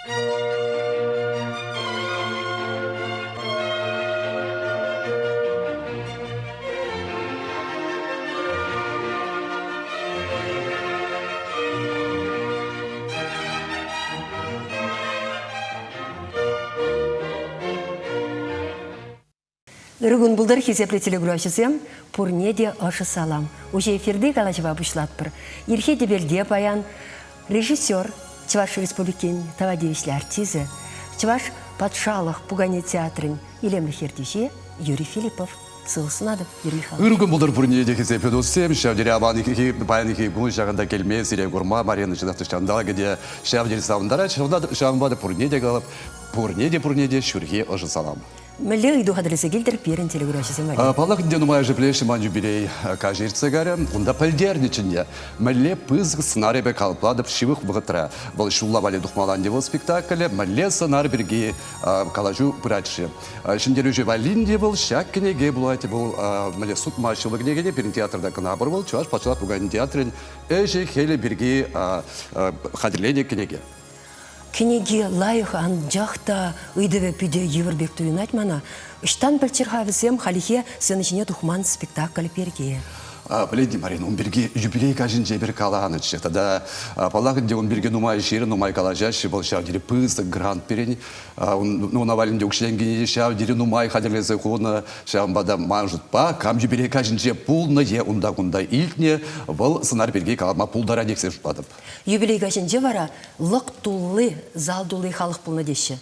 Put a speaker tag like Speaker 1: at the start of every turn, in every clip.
Speaker 1: Ырӑ кун пултӑр, хисеплӗ телекуравҫӑсем! Пурне те ӑшӑ салам. Уҫӑ эфирти калаҫӑва пуҫлатпӑр. Ирхи тӗпелте паян режиссер, Чӑваш Республикин тава тивӗҫлӗ артисчӗ, Чӑваш патшалӑх пукане театрӗн илемлӗх ертӳҫи Юрий Филиппов. Сывлӑх сунатӑп, Юрий Михайлович.
Speaker 2: Ырӑ кун пултӑр пурне те, хисеплӗ туссем. Ҫав тери аван паянхи кун ҫакӑнта килме, сире курма Марина чӑнах та ҫанталӑкӗ те ҫав тери савӑнтарать. Ҫавӑнпа та пурне те калӑп, пурне те пурне те ҫурхи ӑшӑ салам.
Speaker 1: Мӗнле ыйту хатӗрлесе килтӗр пирӗн телекуравҫӑсем валли?
Speaker 2: Паллах, ӗнтӗ нумайӑшӗ пӗлеҫҫӗ ман юбилей каҫӗ иртсе кайрӗ. Унта пӗлтернӗччӗ ӗнтӗ. Мӗнле пысӑк сӑнар эпӗ калӑплатӑп ҫывӑх вӑхӑтра. Вӑл ҫулла валли тухмалла ӗнтӗ вӑл спектакль. Мӗнле сӑнар пирки калаҫу пырать-ши? Ҫӗнтерӳҫӗ валли те вӑл ҫак кӗнеке пулать. Вӑл мӗнле сутмаҫҫӗ вӑл кӗнекене пирӗн театрта кӑна пур вӑл. Чӑваш патшалӑх пукане театрӗн ӗҫӗ-хӗлӗ пирки хатӗрленӗ кӗнеке.
Speaker 1: Кӗнеки лайӑх, анчах та ыйтӑвӗ питӗ йывӑр пек туйӑнать мана. Ӑҫтан пӗлччӗр-ха вӗсем хальхи сцена ҫине тухман спектакль пирки?
Speaker 2: Пӗлетӗн, Марина, ун пирки юбилей каҫӗнче эпир каланӑччӗ. Тата, паллах ӗнтӗ, ун пирки нумай ҫырнӑ, нумай калаҫаҫҫӗ. Вӑл ҫав тери пысӑк грант пирӗн. Ну, Навальный укҫа-тенкине ҫав тери нумай хатӗрлесе хунӑ. Ҫавӑнпа та ман шутпа, кам юбилей каҫӗнче пулнӑ е унта-кунта илтнӗ, вӑл сӑнар пирки калама пултарать тесе шутлатӑп.
Speaker 1: Юбилей каҫӗнче вара лӑк тулли, зал тулли халӑх пулнӑ теҫҫӗ.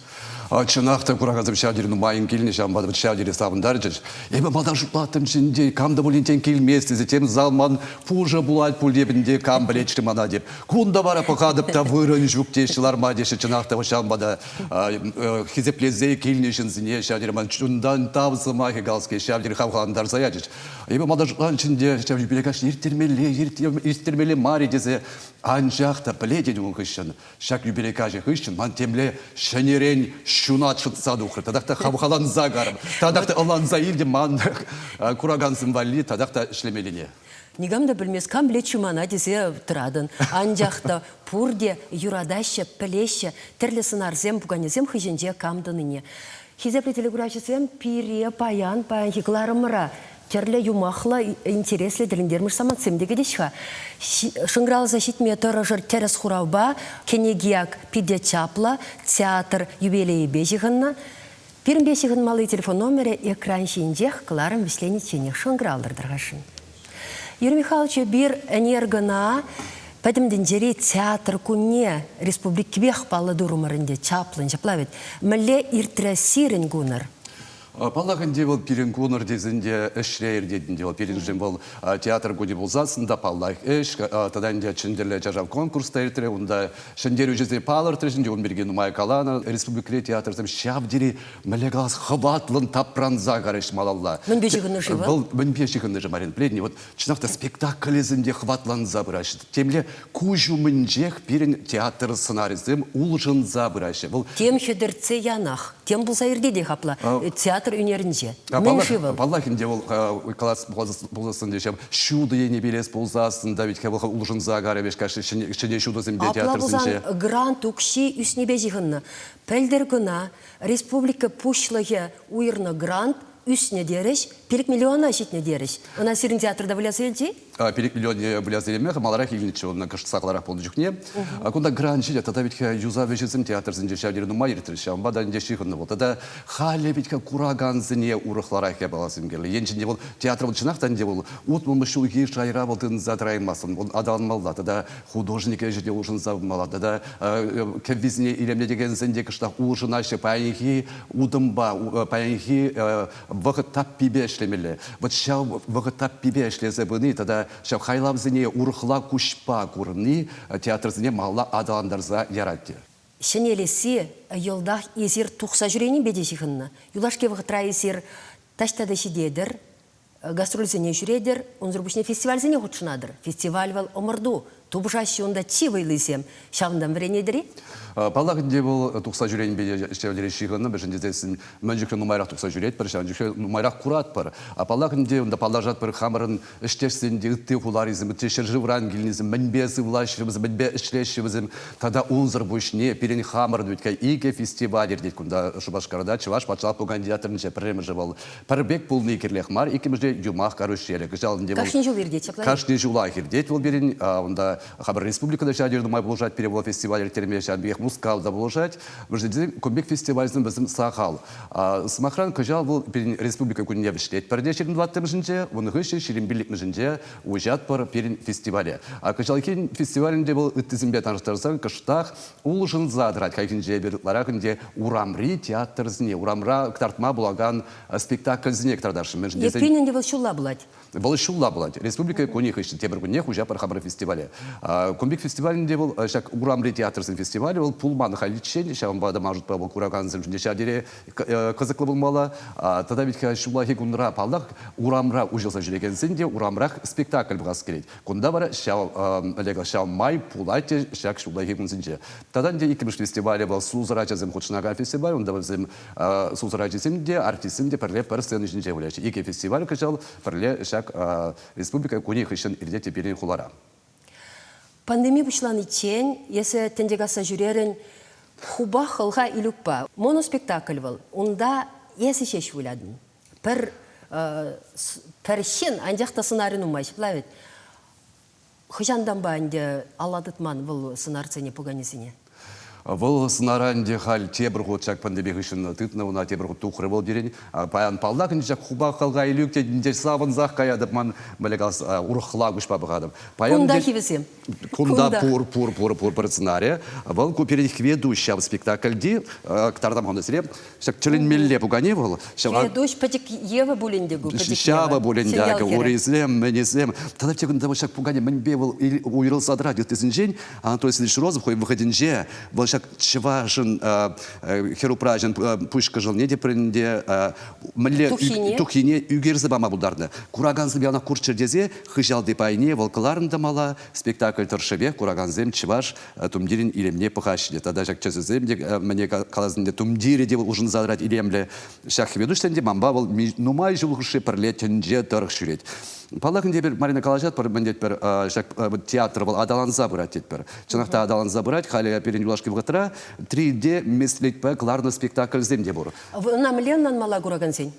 Speaker 2: Чӑнах та куракансем ҫав тери нумайӑн килнӗ, ҫавӑнпа та ҫав тери савӑнтарчӗҫ. Эпӗ малтан шутлаттӑм ӗнтӗ, кам та пулин тен килмест тесе, тем зал ман пушӑ пулать пуль теп ӗнтӗ, кам пӗлет-ши мана теп. Кунта вара пӑхатӑп та вырӑн ҫук теҫҫӗ, ларма теҫҫӗ. Чӑнах та ҫавӑнпа та хисеплесе килнӗ ҫынсене ҫав тери ман чунтан тав сӑмахӗ калас-ке, ҫав тери хавхалантарса ячӗҫ. Эпӗ малтан шутланӑччӗ ӗнтӗ, ҫав юбилей каҫне ирттермелле, ирттермелле мар-и тесе. Анчах та пӗлетӗн ун хыҫҫӑн, ҫак юбилей каҫӗ хыҫҫӑн ман темле ҫӗнӗрен ҫунат шӑтса тухрӗ. Татах та хавхаланса карӑм, татах та ӑнланса илтӗм ман куракансем валли татах та ӗҫлемеллине.
Speaker 1: Никам та пӗлмест, кам пӗлет-ши мана тесе тӑратӑн. Анчах та пурте юратаҫҫӗ, пӗлеҫҫӗ тӗрлӗ сӑнарсем, пуканесем хыҫӗнче кам тӑнине. Хисеплӗ телекуравҫӑсем, пире паян, паянхи кӑларӑмра тӗрлӗ юмахлӑ, интереслӗ тӗлӗнтермӗш самантсем те кӗтӗҫ-ха. Шӑнкӑравласа ҫитме тӑрӑшӑр тӗрӗс хуравпа кӗнеки ак питӗ чаплӑ, театр юбилейӗпе ҫыхӑннӑ. Пирӗнпе ҫыхӑнмалли телефон номерӗ экран ҫинчех кӑларӑм вӗҫленичченех шӑнкӑравлӑр тархасшӑн. Юрий Михайлович, эпир ӗнер кӑна Пӗтӗм тӗнчери театр кунне республикипех паллӑ турӑмӑр ӗнтӗ, чаплӑн ҫапла вӗт. Мӗнле иртрӗ сирӗн кунӑр?
Speaker 2: Паллах ӗнтӗ, вӑл пирӗн кунӑр тесен те ӗҫре иртет ӗнтӗ вӑл. Пирӗншӗн вӑл театр кунӗ пулсассӑн та паллах ӗҫ. Тата ӗнтӗ Чӗнтӗрлӗ чаршав конкурс та иртрӗ. Унта ҫӗнтерӳҫӗсене палӑртрӗҫ ӗнтӗ, ун пирки нумай каланӑ. Республикӑри театрсем ҫав тери мӗнле калас, хӑватлӑн тапранса карӗҫ малалла.
Speaker 1: Мӗнпе ҫыхӑннӑ-ши вӑл?
Speaker 2: Вӑл мӗнпе ҫыхӑннӑ-ши, Марина, пӗлетӗн-и? Вот чӑнах та спектаклӗсем те хӑватланса пыраҫҫӗ. Темле куҫ умӗнчех пирӗн театр сӑнарӗсем улшӑнса пыраҫҫӗ. Вӑл
Speaker 1: Тем хӗтӗртсе янах, тем пулса иртет-и апла театр ӳнерӗнче? Мӗн-ши вӑл?
Speaker 2: Паллах ӗнтӗ вӑл калас пулсассӑн те ҫав ҫутӑ енӗпе илес пулсассӑн та ведь вӑл улшӑнса карӗ вӗҫ ҫӗнӗ ҫутӑсемпе театрсенче.
Speaker 1: Апла пулсан грант укҫи ӳснипе ҫыхӑннӑ. Пӗлтӗр кӑна республика Пуҫлӑхӗ уйӑрнӑ грант ӳснӗ терӗҫ, 5 миллиона ҫитнӗ терӗҫ. Ӑна сирӗн театрта выляса илчӗ-и?
Speaker 2: 5 миллион выляса илме маларах илнӗччӗ ӑна кӑшт сахалрах пулнӑ чухне. Кунта грант ҫитет тата ведь юсав ӗҫӗсем театрсенче ҫав тери нумай иртрӗҫ, ҫавӑнпа та ӗнтӗ ҫыхӑннӑ вӑл. Тата халӗ ведь куракансене урӑхларах япаласем кирлӗ. Енчен те вӑл театр вӑл чӑнах та ӗнтӗ вӑл 60-мӗш ҫулхи шайра вӑл тытӑнса тӑраймастӑн, вӑл аталанмалла тата художник ӗҫӗ те улшӑнса пымалла тата кӗввисене илемлетекенсен те кӑштах улшӑнаҫҫӗ. Паянхи утӑмпа, паянхи вӑхӑт таппипе ӗҫлемелле. Вот ҫав вӑхӑт таппипе ӗҫлесе пыни тата ҫав хайлавсене урӑхла куҫпа курни театрсене малалла аталантарса ярать те.
Speaker 1: Ҫӗнелесси йӑлтах эсир тухса ҫӳренипе те ҫыхӑннӑ. Юлашки вӑхӑтра эсир таҫта та ҫитетӗр, гастрольсене ҫӳретӗр, унсӑр пуҫне фестивальсене хутшӑнатӑр. Фестиваль вӑл ӑмӑрту. Тупӑшаҫҫӗ унта чи вӑйлисем. Ҫавӑнтан вӗренетӗр-и?
Speaker 2: Паллах ӗнтӗ вӑл тухса ҫӳренипе ҫав тери ҫыхӑннӑ, мӗншӗн тесессӗн мӗн чухлӗ нумайрах тухса ҫӳретпӗр, ҫавӑн чухлӗ нумайрах куратпӑр. Паллах ӗнтӗ унта паллашатпӑр хамӑрӑн ӗҫтешсен те, ытти хуларисем, ытти ҫӗршывран килнисем мӗнпе сывлаҫҫӗ вӗсем, мӗнпе ӗҫлеҫҫӗ вӗсем. Тата унсӑр пуҫне пирӗн хамӑрӑн вӗт-ха икӗ фестиваль иртет кунта Шупашкарта, Чӑваш патшалӑх пукан театрӗнче. Пӗрремӗшӗ вӑл пӗр пек пулни кирлех мар, иккӗмӗшӗ юмах каруҫҫелӗ. Кӑҫал ӗнтӗ вӑл
Speaker 1: Кашни ҫул иртет ҫапла.
Speaker 2: Кашни ҫулах иртет вӑл пирӗн. Унта хамӑр республика та ҫав тери нумай пулӑшать пире вӑл фестиваль ирттерме, ҫавӑн пекех Мускав та пулӑшать. Мӗншӗн кун пек фестивальсем вӗсем сахал. Сӑмахран, кӑҫал вӑл пирӗн республика кунне вӗҫлетпӗр те 24-мӗшӗнче, ун хыҫҫӑн 25-мӗшӗнче уҫатпӑр пирӗн фестивале. Кӑҫалхи фестивалӗнче вӑл ыттисемпе танлаштарсан кӑштах улшӑнса тӑрать. Хальхинче эпир ытларах ӗнтӗ урамри театрсене, урамра кӑтартма пулакан спектакльсене кӑтартасшӑн. Мӗншӗн тесен
Speaker 1: Эппин ӗнтӗ вӑл ҫулла пулать.
Speaker 2: Вӑл ҫулла пулать. Республика кунӗ хыҫҫӑн тепӗр кунне хуҫапӑр хамӑр фестивале. Кун пек фестивалӗнче вӑл ҫак урамри театрсен фестивалӗ вӑл пулман халиччен, ҫавӑнпа та ман шутпа вӑл куракансемшӗн те ҫав тери кӑсӑклӑ пулмалла. Тата ведь ҫуллахи кунра, паллах, урамра уҫӑлса ҫӳрекенсен те урамрах спектакль пӑхас килет. Кунта вара ҫав, ҫав май пулать те ҫак ҫуллахи кунсенче. Тата ӗнтӗ иккӗмӗш фестивалӗ вӑл сусӑр ачасем хутшӑнакан фестиваль. Унта вӗсем сусӑр ачисем те, артистсем те пӗрле пӗр сцена ҫинче выляҫҫӗ. Икӗ фестиваль кӑҫал пӗрле ҫак республика кунӗ хыҫҫӑн иртет те пирӗн хулара.
Speaker 1: Пандеми пуҫланиччен эсӗ тӗнче касса ҫӳрерӗн Хупах хӑлха Илюкпа. Моноспектакль вӑл. Унта эсӗ ҫеҫ вылятӑн. Пӗр пӗр ҫын, анчах та сӑнарӗ нумай ҫапла вӗт. Хӑҫантанпа ӗнтӗ алла тытман вӑл сӑнарсене, пуканесене?
Speaker 2: Вӑл сӑнара ӗнтӗ халь тепӗр хут ҫак пандеми хыҫҫӑн тытнӑ, ӑна тепӗр хут тухрӗ вӑл пирӗн. Паян паллах ӗнтӗ ҫак хупах халха илӳк тет, ӗнтӗ савӑнсах каятӑп ман, мӗнле калас, урӑхла куҫпа пӑхатӑп.
Speaker 1: Паян Кунта-хи вӗсем.
Speaker 2: Кунта пур, пур, пур, пур пӗр сценари. Вӑл ку пирӗн Хветуҫ ҫав спектакльти, кӑтартам хунӑ сире, Ҫак тӗлӗнмелле пукане вӑл.
Speaker 1: Хветуҫ пӗчӗк Ева пуль ӗнтӗ ку, пӗчӗк
Speaker 2: Ҫавӑ пуль ӗнтӗ, акӑ, урисем, мӗнӗсем. Тата те кунта ҫак пукане мӗнпе вӑл уйрӑлса тӑрать ыттисенчен. Анатолий Васильевич Розов хӑй вӑхӑтӗнче вӑл ҫак чӑвашӑн хӗрупраҫӑн пуҫ кӑшӑлне те пӗринте мӗнле туххине ӳкерсе пама пултарнӑ. Куракансем яланах курччӑр тесе хыҫалти пайне вӑл кӑларнӑ та мала спектакль тӑршшӗпех куракансем чӑваш тумтирӗн илемне пӑхаҫҫӗ те. Тата ҫак тӗсӗсем те мӗне калас ӗнтӗ, тумтирӗ те улшӑнса тӑрать илемлӗ. Ҫак Хветуҫ те манпа вӑл нумай ҫул хушши пӗрле тӗнче тӑрӑх ҫӳрет. Паллах ӗнтӗ эпир, Марина, калаҫатпӑр, мӗн тетпӗр, ҫак театр вӑл аталанса пырать тетпӗр. Чӑнах та аталанса пырать. Халӗ пирӗн юлашки вӑхӑтра 3D меслетпе кӑларнӑ спектакльсем те пур.
Speaker 1: Ӑна мӗнле ӑнланмалла куракансен?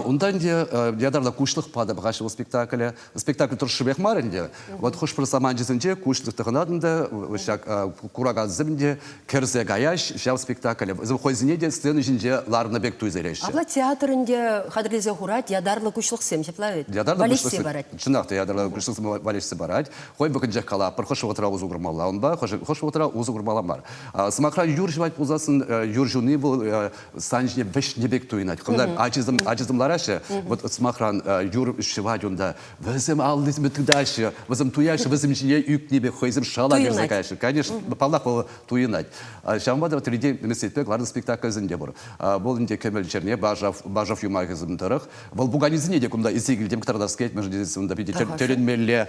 Speaker 2: Унта ӗнтӗ ятарлӑ куҫлӑхпа та пӑхаҫҫӗ вӑл спектакле. Спектакль тӑршшӗпех мар ӗнтӗ. Вот хӑш-пӗр саманчӗсенче куҫлӑх тӑхӑнатӑн та ҫак куракансем те кӗрсе каяҫ ҫав спектакле. Вӗсем хӑйсене те сцена ҫинче ларнӑ пек туйса илеҫҫӗ.
Speaker 1: Апла театр ӗнтӗ хатӗрлесе хурать ятарлӑ куҫлӑхсем, ҫапла вӗт?
Speaker 2: Ятарлӑ куҫлӑхсем парать. Чӑнах та ятарлӑ куҫлӑхсем валеҫсе парать. Хӑй вӑхӑтӗнчех калатпӑр, хӑш вӑхӑтра усӑ курмалла унпа, хӑш вӑхӑтра усӑ курмалла мар. Сӑмахран, юр ҫӑвать пулсассӑн юр ҫуни вӑл сан ҫине вӗҫнӗ пек туйӑнать. Кунта ачисем, ачисем лараҫҫӗ, вот сӑмахран, юр ҫӑвать унта. Вӗсем аллисемпе тытаҫҫӗ, вӗсем туяҫҫӗ, вӗсем ҫине ӳкнӗ пек хӑйсем шала кӗрсе каяҫҫӗ. Конечно, паллах, вӑл туйӑнать. Ҫавӑнпа та 3D меслетпе кӑларнӑ спектакльсем те пур. Вӑл ӗнтӗ Кӗмӗл чӗрне, Бажов, Бажов юмахӗсем тӑрӑх. Вӑл пуканесене те кунта илсе килтӗм, кӑтартас килет, мӗншӗн тесен унта питӗ тӗлӗнмелле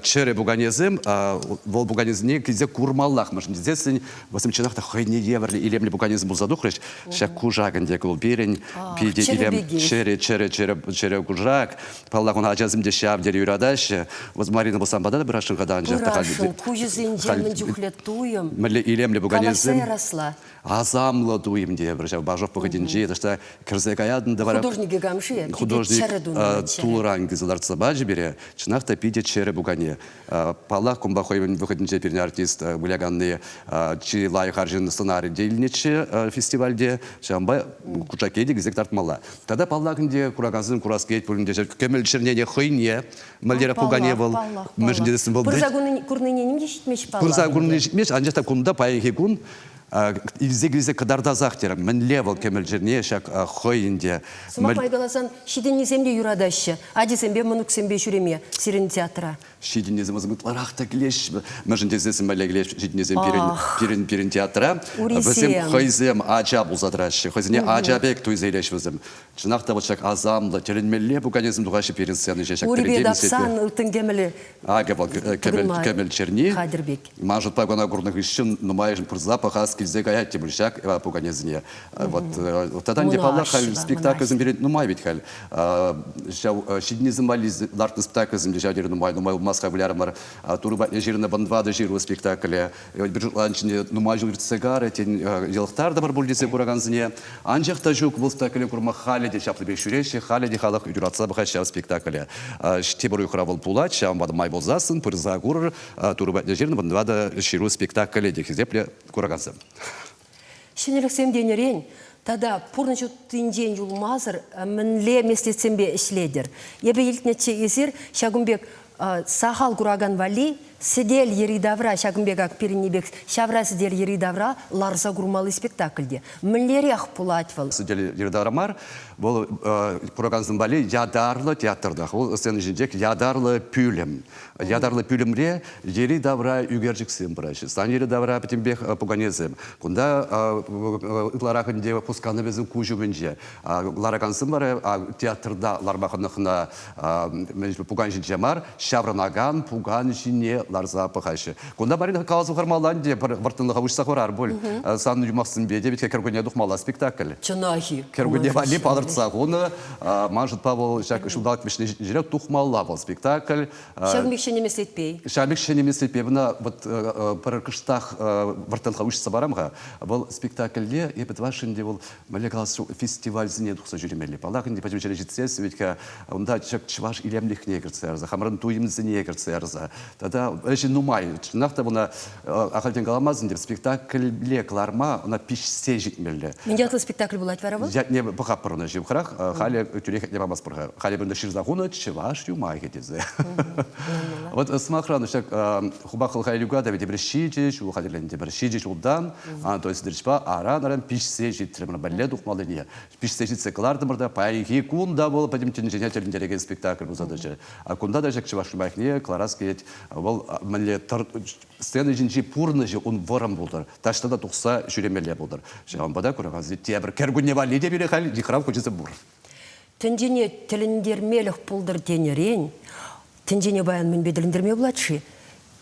Speaker 2: чӗрӗ пуканесем. Вӑл пуканесене килсе курмаллах, мӗншӗн тесессӗн Вӗсем чӑнах та хӑйне евӗрлӗ илемлӗ пуканесем пулса тухрӗҫ. Ҫак кушак ӗнтӗ ку пирӗн питӗ илем чӗрӗ, чӗрӗ, чӗрӗ, чӗрӗ кушак. Паллах, ӑна ачасем те ҫав тери юратаҫҫӗ. Вот Марина пулсан пата та пырасшӑн-ха та анчах та
Speaker 1: Пырасшӑн, куҫӗсенче мӗн чухлӗ туйӑм.
Speaker 2: Мӗнле илемлӗ пуканесем.
Speaker 1: Калаҫса ярасла.
Speaker 2: Асамлӑ туйӑм тепӗр ҫав Бажов вӑхӑтӗнче таҫта кӗрсе каятӑн та вара.
Speaker 1: Художникӗ кам-ши?
Speaker 2: Художник тулӑран килсе лартса пачӗ пире. Чӑнах та питӗ чӗрӗ пукане. Паллах, кунпа хӑйӗн вӑхӑтӗнче пирӗн артист выляканни чи лайӑх арҫын сӑнарӗ те илнӗччӗ фестивальте. Ҫавӑнпа кушакки те килсе кӑтартмалла. Тата паллах ӗнтӗ куракансем курас килет пулин те кӗмӗл чӗрнене хӑйне мӗнлерех пукане вӑл мӗншӗн тесен вӑл
Speaker 1: Пырса курнине ним те ҫитмест паллах.
Speaker 2: Пырса курни ҫитмест, анчах та кунта паянхи кун. Илсе килсе кӑтартасах терӗм. Мӗнле вӑл кӗмӗл чӗрне ҫак хӑй ӗнтӗ.
Speaker 1: Сӑмах май каласан, ҫитӗннисем те юратаҫҫӗ ачисемпе мӑнуксемпе ҫӳреме сирӗн театра.
Speaker 2: Ҫитӗннисем вӗсем ытларах та килеҫҫӗ. Мӗншӗн тесессӗн мӗнле килеҫҫӗ ҫитӗннисем пирӗн, пирӗн, пирӗн театра. Вӗсем хӑйсем ача пулса тӑраҫҫӗ. Хӑйсене ача пек туйса илеҫҫӗ вӗсем. Чӑнах та вот ҫак асамлӑ, тӗлӗнмелле пуканесем тухаҫҫӗ пирӗн сцена ҫине. Ҫак
Speaker 1: Урипе тапсан ылтӑн кӗмӗлӗ
Speaker 2: Акӑ вӑл кӗмӗл, кӗмӗл черни.
Speaker 1: Хатӗр пек.
Speaker 2: Ман шутпа кӑна курнӑ хыҫҫӑн нумайӑшӗн пырса пӑхас килсе каять те пуль ҫак пуканесене. Вот тата ӗнтӗ паллах халь спектакльсем пирӗн нумай ведь халь. Ҫав ҫитӗннисем валли лартнӑ спектакльсем те ҫав тери нумай, нумай пулмасть-ха вылярӑмӑр. Турӑ патне ҫырнӑ вӑн ҫыру спектакле. Пӗр шутланчӗ нумай ҫул иртсе карӗ, тен, йӑлӑхтартӑмӑр пуль тесе куракансене. Анчах та ҫук, вӑл спектакле курма халӗ те ҫаплипех ҫӳреҫҫӗ, халӗ те халӑх юратса пӑхать ҫав спектакле. Тепӗр уйӑхра вӑл пулать, ҫавӑнпа та май пулсассӑн пырса курӑр, Турӑ патне ҫырнӑ вӑн ҫыру спектакле те хисеплӗ куракансем.
Speaker 1: Ҫӗнӗлӗхсем тенӗрен тата пурнӑҫ уттинчен юлмасӑр мӗнле меслетсемпе ӗҫлетӗр? Эпӗ илтнӗччӗ эсир ҫакӑн пек сахал куракан валли сӗтел йӗри-тавра ҫакӑн пек ак пирӗнни пек ҫавра сӗтел йӗри-тавра ларса курмалли спектакльте. Мӗнлерех пулать вӑл?
Speaker 2: Сӗтел йӗри-тавра мар, вӑл куракансем валли ятарлӑ театртах, вӑл сцена ҫинчех ятарлӑ пӳлӗм. Ятарлӑ пӳлӗмре йӗри-тавра ӳкерчӗксем пыраҫҫӗ. Сан йӗри-тавра пӗтӗмпех пуканесем. Кунта ытларах ӗнтӗ хусканӑвӗсем куҫ умӗнче. Ларакансем вара театрта ларма хӑнӑхнӑ пукан ҫинче мар, ҫаврӑнакан пукан ҫине ларса пӑхаҫҫӗ. Кунта Марина каласа хӑвармалла ӗнтӗ, пӗр вӑрттӑнлӑха уҫса хӑварар пуль. Сан юмахсемпе те вӗт кӗркунне тухмалла спектакль.
Speaker 1: Чӑнах-и?
Speaker 2: Кӗркунне валли палӑртса хунӑ. Ман шутпа вӑл ҫак ҫулталӑк вӗҫне тухмалла вӑл спектакль.
Speaker 1: Ҫакӑн пек ҫӗнӗ меслетпе.
Speaker 2: Ҫакӑн пек ҫӗнӗ меслетпе мана вот пӗр кӑштах вӑрттӑнлӑха уҫса парам-ха. Вӑл спектакльте эпӗ тӑвасшӑн ӗнтӗ вӑл мӗнле калас фестивальсене тухса ҫӳремелле. Паллах ӗнтӗ пӗтӗм ҫӗре ҫитсессӗн вӗт-ха унта ҫак чӑваш илемлӗхне кӗртсе ярса, хамӑрӑн туйӑмсене кӗртсе ярса. Тата ӗҫӗ нумай. Чӑнах та мана ахальтен каламастӑн теп, спектакле кӑларма ӑна пиҫсе ҫитмелле.
Speaker 1: Мӗн ятлӑ спектакль пулать вара вӑл?
Speaker 2: Ятне пӑхатпӑр ӑна ҫывӑхрах. Халӗ тӳрех ятне памастпӑр-ха. Халӗ кунта ҫырса хунӑ чӑваш юмахӗ тесе. Вот сӑмахран ҫак Хупах хӑлха Илюка та тепӗр ҫичӗ ҫул хатӗрленнӗ. Ҫичӗ ҫултан Анатолий Сидоровичпа аран-аран пиҫсе ҫитрӗмӗр. Мӗнле тухмаллине пиҫсе ҫитсе кӑлартӑмӑр та паянхи кун та вӑл пӗтӗм тӗнчене тӗлӗнтерекен спектакль пулса тӑчӗ. Кунта та ҫак чӑваш юмахне кӑларас килет. Вӑл мӗнле сцена ҫинчи пурнӑҫӗ ун вӑрӑм пултӑр, таҫта та тухса ҫӳремелле пултӑр. Ҫавӑнпа та куракансем тепӗр кӗркунне валли те пире халь йыхрав хучӗсем пур.
Speaker 1: Тӗнчене тӗлӗнтермелӗх пултӑр тенӗрен тӗнчене паян мӗнпе тӗлӗнтерме пулать-ши?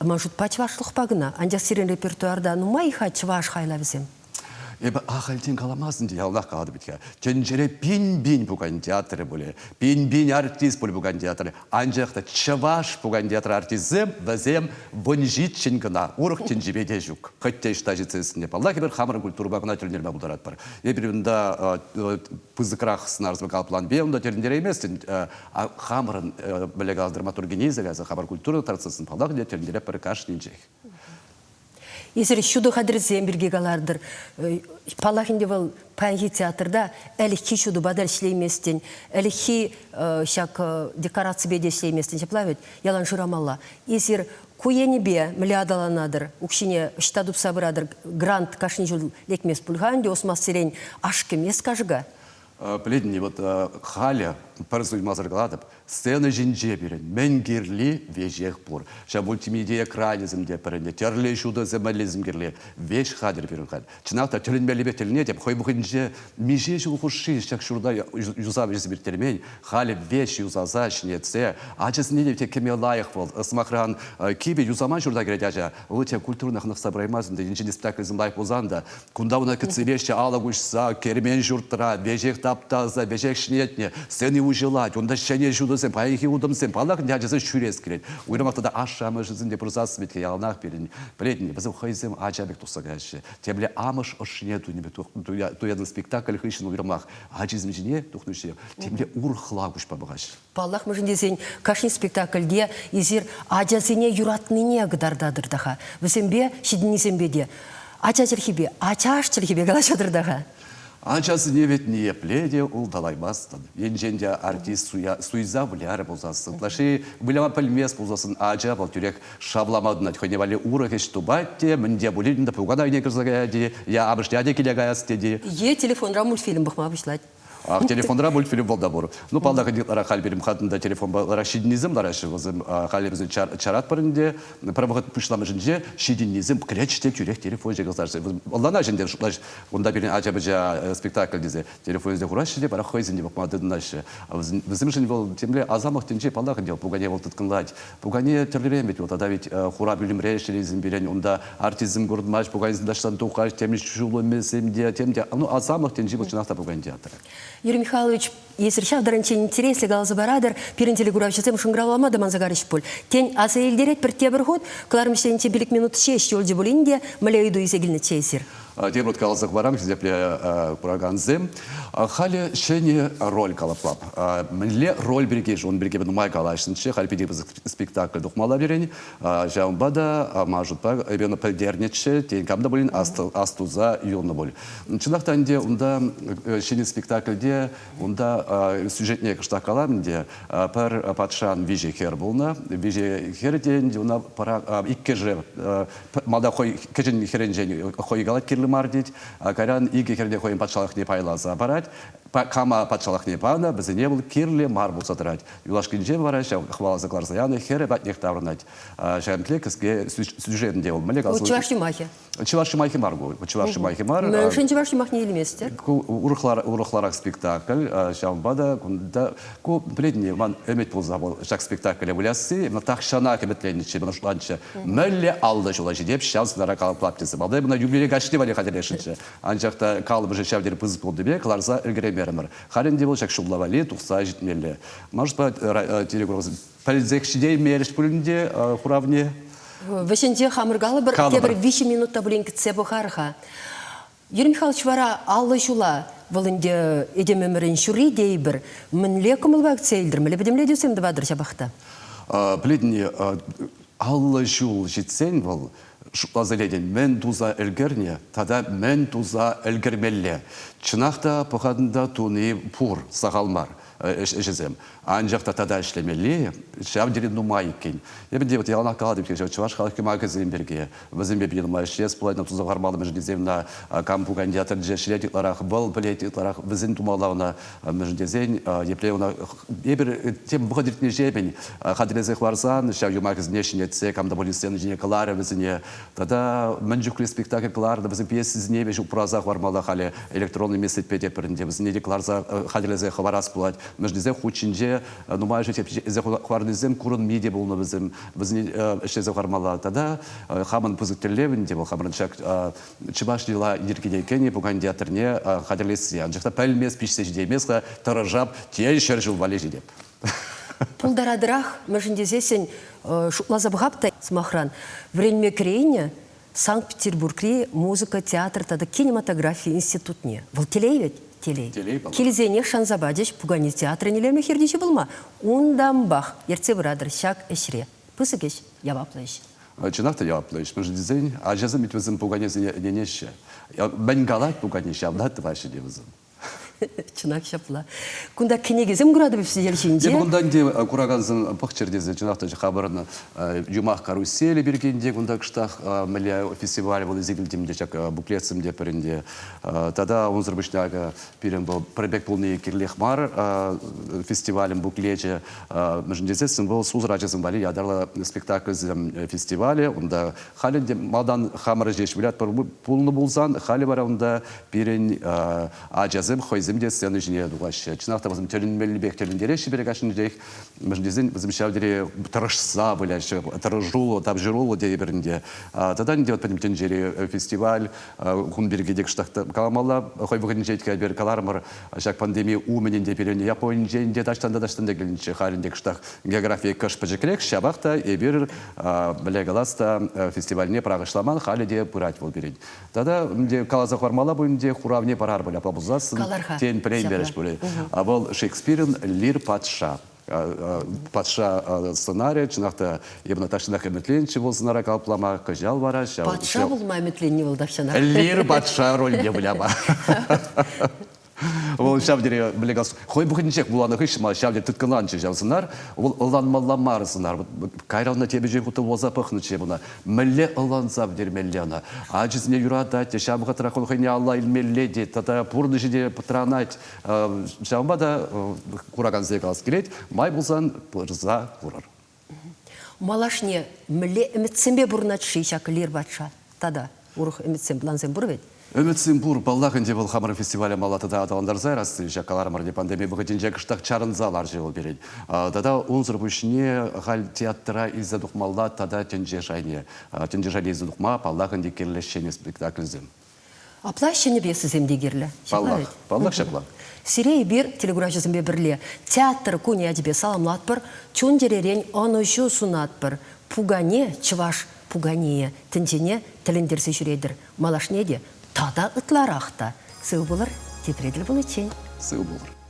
Speaker 1: Ман шутпа чӑвашлӑхпа кӑна. Анчах сирӗн репертуарта нумай-ха чӑваш хайлавӗсем.
Speaker 2: Эпӗ ахальтен каламастӑн те яланах калатӑп вӗт-ха. Тӗнчере пин-пин пукан театрӗ пулӗ, пин-пин артист пулӗ пукан театрӗ. Анчах та чӑваш пукан театр артистсем вӗсем вунҫиччӗн кӑна, урӑх тӗнчипе те ҫук. Хӑть те ӑҫта ҫитсессӗн те, паллах, эпир хамӑрӑн культурӑпа кӑна тӗлӗнтерме пултаратпӑр. Эпир унта пысӑкрах сӑнарсем калӑпланипе унта тӗлӗнтерейместӗн. Хамӑрӑн мӗнле калас драматургине илсе кайса хамӑр культура тӑратсассӑн, паллах, ӗнтӗ тӗлӗнтеретпӗр кашнинчех.
Speaker 1: Эсир ҫутӑ хатӗрсем пирки калартӑр. Паллах ӗнтӗ вӑл паянхи театрта ӗлӗкхи ҫутӑпа та ӗҫлейместӗн, ӗлӗкхи ҫак декораципе те ӗҫлейместӗн, ҫапла вӗт? Ялан шырамалла. Эсир ку енӗпе мӗнле аталанатӑр? Укҫине ӑҫта тупса пыратӑр? Грант кашни ҫул лекмест пуль-ха ӗнтӗ осмассерен аш кӗмест кашӑка.
Speaker 2: Пӗлетӗн-и, вот халӗ пӗр суймасӑр калатӑп, сцена ҫинче пирӗн мӗн кирли веҫех пур. Ҫав мультимедиа экранӗсем те пӗр ӗнтӗ, тӗрлӗ ҫутӑсем мӗнлисем кирли, веҫ хатӗр пирӗн халь. Чӑнах та тӗлӗнмеллипе тӗлӗнетӗп, хӑй вӑхӑтӗнче миҫе ҫул хушши ҫак ҫурта юсав ӗҫӗсем ирттермен, халӗ веҫ юсаса, ҫӗнетсе, ачасене те кӗме лайӑх вӑл. Сӑмахран, кивӗ юсаман ҫурта кӗрет ача, вӑл те культурӑна хӑнӑхса пыраймасть ӗнтӗ, енчен спектакльсем лайӑх пулсан та. Кунта ӑна кӗтсе илеҫҫӗ, алӑк уҫса, кермен ҫуртра, веҫех таптаса, веҫех ҫӗнетнӗ, сцени уҫӑлать, унта ҫӗнӗ ҫутӑсем, паянхи утӑмсем, паллах, ӗнтӗ ачасен ҫӳрес килет. Уйрӑмах тата ашшӗ-амӑшӗсем те пырсассӑн вӗт яланах пирӗн, пӗлетӗн, вӗсем хӑйсем ача пек тухса каяҫҫӗ. Темле амӑш ӑшшине туйнӑ пек туяннӑ спектакль хыҫҫӑн уйрӑмах ачисем ҫине тухнӑ темле урӑхла куҫпа пӑхаҫҫӗ.
Speaker 1: Паллах, мӗншӗн тесен кашни спектакльте эсир ачасене юратнине кӑтартатӑр та-ха. Вӗсемпе, ҫитӗннисемпе те ача чӗлхипе, ачаш чӗлхипе калаҫатӑр та-ха.
Speaker 2: Ачасене вӗт ниепле те улталаймастӑн. Енчен те артист суйса вылярӗ пулсассӑн, ытлашши выляма пӗлмест пулсассӑн ача вӑл тӳрех шавлама тытӑнать, хӑйне валли урӑх ӗҫ тупать те, мӗн те пулин та пукан айне кӗрсе каять-и, е амӑшне те киле каяс тет-и.
Speaker 1: Е телефонра мультфильм пӑхма пуҫлать.
Speaker 2: Ах, телефонра мультфильм вӑл та пур. Ну, паллах, ӗнтӗ ытларах халь пирӗн хатӑнта телефонпа ытларах ҫитӗннисем лараҫҫӗ. Вӗсем халь вӗсем чаратпӑр ӗнтӗ. Пӗр вӑхӑт пуҫламӑшӗнче ҫитӗннисем кӗреч те тӳрех телефон ҫакӑлса ӑнланаҫҫӗ ӗнтӗ, шутлаҫ, унта пирӗн ача-пӑча спектакль тесе. Телефонӗсене хураҫҫӗ те вара хӑйсем те пӑхма тытӑнаҫҫӗ. Вӗсемшӗн вӑл темле асамлӑх тӗнчи, паллах ӗнтӗ, пукане вӑл тыткӑнлать. Пукане тӗрлӗрен вӗт вӑл тата ведь хура пӳлӗмре ӗҫлекенсем пирӗн унта артистсем курӑнмасть, пуканесем таҫтан тухаҫ, тем ҫулӑмӗсем те, тем те. Ну, асамлӑх тӗнчи вӑл чӑнах та пукане театрӗ.
Speaker 1: Юрий Михайлович, эсир ҫав таранччен интереслӗ каласа паратӑр. Пирӗн телекуравҫӑсем шӑнкӑравлама та манса карӗҫ пуль. Тен, аса илтеретпӗр тепӗр хут, кӑларӑм ӗҫленинче 5 минут ҫеҫ юлчӗ пулин те, мӗнле ыйту илсе килнӗччӗ эсир?
Speaker 2: Тепӗр хут каласа хӑварам, хисеплӗ куракансем. Халӗ ҫӗнӗ роль калӑплап. Мӗнле роль пирки ун пирки нумай калаҫнӑччӗ, халь питӗ пысӑк спектакль тухмалла пирӗн. Ҫавӑнпа та ман шутпа эпӗ ӑна пӗлтернӗччӗ, тен, кам та пулин астуса юлнӑ пуль. Чӑнах та ӗнтӗ унта ҫӗнӗ спектакльте унта сюжетне кӑштах калам ӗнтӗ. Пӗр патшан виҫӗ хӗр пулнӑ. Виҫӗ хӗр те ӗнтӗ ӑна иккӗшӗ Малта хӑй кӗҫӗн хӗрӗнчен хӑй калать кирлӗ мар тет. Кайран икӗ хӗрне хӑйӗн патшалӑхне пайласа парать. Кама патшалӑхне панӑ, вӗсене вӑл кирлӗ мар пулса тӑрать. Юлашкинчен вара ҫав хӑваласа кӑларса янӑ хӗрӗ патнех таврӑнать. Ҫавӑн пек кӗске сюжет ӗнтӗ вӑл. Мӗнле калас?
Speaker 1: Чӑваш юмахӗ.
Speaker 2: Чӑваш юмахӗ мар ку. Чӑваш юмахӗ мар.
Speaker 1: Мӗншӗн чӑваш юмахне илместӗр?
Speaker 2: Ку урӑхларах спектакль. Ҫавӑнпа та кунта ку пӗлетӗн-и, ман ӗмӗт пулса вӑл ҫак спектакле вылясси тахҫанах ӗмӗтленнӗччӗ, мана шутланчӗ. Мӗнле 50 ҫула ҫитеп ҫав сӑнара калӑплап тесе. Малтан мана юбилей каҫне валли хатӗрлесшӗнччӗ. Анчах та калӑпӑшӗ ҫав тери пысӑк пулнипе кӑларса ӗлкӗреймерӗмӗр. Халь ӗнтӗ вӑл ҫак ҫулла валли тухса ҫитмелле. Может, телекуракансем пӗлсех ҫитеймерӗҫ пулин те хуравне.
Speaker 1: Вӗҫӗнче хамӑр калӑпӑр, тепӗр 3 минут та пулин кӗтсе пӑхар-ха. Юрий Михайлович вара 50 ҫула, вӑл ӗнтӗ этем ӗмӗрӗн ҫурри тейӗпӗр, мӗнле кӑмӑлпа кӗтсе илтӗр, мӗнле пӗтӗмлетӳсем тӑватӑр ҫапах та?
Speaker 2: Пӗлетӗн-и, 50 ҫул ҫитсен вӑл шутласа илетӗн, мӗн туса ӗлкӗрнӗ тата мӗн туса ӗлкӗрмелле. Чӑнах та пӑхатӑн та туни пур, сахал мар ӗҫӗсем. Анчах та тата ӗҫлемелли ҫав тери нумай иккен. Эпӗ те вот яланах калатӑп ҫав чӑваш халӑх юмахӗсем пирки. Вӗсемпе питӗ нумай ӗҫлес пулать, туса хӑвармалла мӗншӗн тесен ӑна кам пукан театрӗнче ӗҫлет ытларах, вӑл пӗлет ытларах, вӗсен тумалла ӑна. Мӗншӗн тесен епле ӑна эпир тем вӑхӑт иртнӗҫемӗн хатӗрлесе хӑварсан ҫав юмахӗсене ҫӗнетсе кам та пулин сцена ҫине кӑларӗ вӗсене. Тата мӗн чухлӗ спектакль кӑларнӑ, вӗсен пьесисене веҫ упраса хӑвармалла халӗ электронлӑ меслетпе те пӗринче вӗсене те кӑларса хатӗрлесе хӑварас пулать. Мӗншӗн тесен хут ҫинче нумайӑшӗ ӗҫлесе хӑварнисем курӑнми те пулнӑ вӗсем. Вӗсене ӗҫлесе хӑвармалла. Тата хамӑн пысӑк тӗллев ӗнтӗ вӑл хамӑрӑн ҫак чӑваш йӑла йӗркине кӗнӗ пукан театрне хатӗрлесси. Анчах та пӗлмест, пиҫсе ҫитеймест-ха, тӑрӑшап, тен, 100 ҫул валли ҫитеп.
Speaker 1: Пултаратӑрах, мӗншӗн тесессӗн шутласа пӑхап та, сӑмахран, вӗренме кӗрейнӗ Санкт-Петербургри музыка, театр тата кинематографи институтне. Вӑл телей вӗт, телей.
Speaker 2: Телей, паллах.
Speaker 1: Килсенех шанса пачӗҫ пукане театрӗн илемлӗх ертӳҫи пулма. Унтанпах ертсе пыратӑр ҫак ӗҫре. Пысӑк ӗҫ, яваплӑ ӗҫ.
Speaker 2: Чӑнах та яваплӑ ӗҫ. Мӗншӗн тесен ачасем ведь вӗсем пуканесене ӗненеҫҫӗ. Мӗн калать пукане, ҫавна тӑваҫҫӗ те вӗсем.
Speaker 1: Чӑнах ҫапла. Кунта кӗнекесем куратӑп сӗтел ҫинче.
Speaker 2: Эпӗ кунта ӗнтӗ куракансем пӑхчӑр тесе чӑнах та хамӑрӑн юмах каруселӗ пирки ӗнтӗ кунта кӑштах мӗнле фестиваль вӑл илсе килтӗм те ҫак буклетсем те пӗр ӗнтӗ. Тата унсӑр пуҫне акӑ пирӗн вӑл пӗр пек пулни кирлех мар фестивалӗн буклечӗ. Мӗншӗн тесессӗн вӑл сусӑр ачасем валли ятарлӑ спектакльсем фестивалӗ. Унта халӗ ӗнтӗ малтан хамӑр ҫеҫ вылятпӑр пулнӑ пулсан, халӗ вара унта пирӗн ачасем хӑйсем те сцена ҫине тухаҫҫӗ. Чӑнах та вӗсем тӗлӗнмеллипех тӗлӗнтереҫҫӗ пире кашнинчех. Мӗншӗн тесен вӗсем ҫав тери тӑрӑшса выляҫҫӗ, тӑрӑшуллӑ, тавҫӑруллӑ тейӗпӗр ӗнтӗ. Тата ӗнтӗ пӗтӗм тӗнчери фестиваль, кун пирки те кӑштах каламалла. Хӑй вӑхӑтӗнче эпир каларӑмӑр, ҫак пандеми умӗн ӗнтӗ пирӗн Японинчен те таҫтан та таҫтан та килнӗччӗ. Халь ӗнтӗ кӑштах географи кӑшт пӗчӗкрех, ҫапах та эпир мӗнле калас та фестивальне пӑрахӑҫламан, халӗ те пырать вӑл пирӗн. Тата ӗнтӗ каласа хӑвармалла пуль ӗнтӗ, хуравне парар пуль апла пулсассӑн,
Speaker 1: Калар-ха.
Speaker 2: тен, пӗлеймерӗҫ пулӗ. Вӑл Шекспирӑн «Лир патша». Патша сӑнарӗ, чӑнах та, эпӗ тахҫанах ӗмӗтленчӗ вӑл сӑнара калӑплама, кӑҫал вара ҫав...
Speaker 1: Патша пулма ӗмӗтленни вӑл тахҫанах.
Speaker 2: Лир патша рольне выляма. Вӑл ҫав тери мӗнле хӑй вӑхӑтӗнчех вуланӑ хыҫҫӑн мана ҫав тери тыткӑнланчӗ ҫав сӑнар. Вӑл ӑнланмалла мар сӑнар. Кайран темиҫе хут вуласа пӑхнӑччӗ ӑна. Мӗнле ӑнланса пӗтермелле ӑна? Ачисене юратать те, ҫав вӑхӑтрах вӑл хӑйне алла илмелле те, тата пурнӑҫӗ те пӑтранать. Ҫавӑнпа та куракансене калас килет, май пулсан пырса курӑр.
Speaker 1: Малашне мӗнле ӗмӗтсемпе пурӑнать-ши ҫак Лир патша? Тата урӑх ӗмӗтсем, плансем пур вӗт?
Speaker 2: Ӗмӗтсем пур. Паллах ӗнтӗ вӑл хамӑр фестивале мала тата аталантарса ярасси. Ҫак каларӑмӑр те пандеми вӑхӑтӗнче кӑштах чарӑнса ларчӗ вӑл пирӗн. Тата унсӑр пуҫне халь театра илсе тухмалла тата тӗнче шайне. Тӗнче шайне илсе тухма, паллах ӗнтӗ, кирлӗ ҫӗнӗ спектакльсем.
Speaker 1: Апла ҫӗнӗ пьесӑсем те кирлӗ.
Speaker 2: Паллах, паллах ҫапла.
Speaker 1: Сире эпир телекуравҫӑсемпе пӗрле театр кунӗ ячӗпе саламлатпӑр, чун-чӗререн ӑнӑҫу сунатпӑр. Пукане, чӑваш пуканийӗ тӗнчене тӗлӗнтерсе ҫӳретӗр. Малашне те тата ытларах та. Сыв пулӑр, тепре тӗл пуличчен.
Speaker 2: Сыв пулӑр.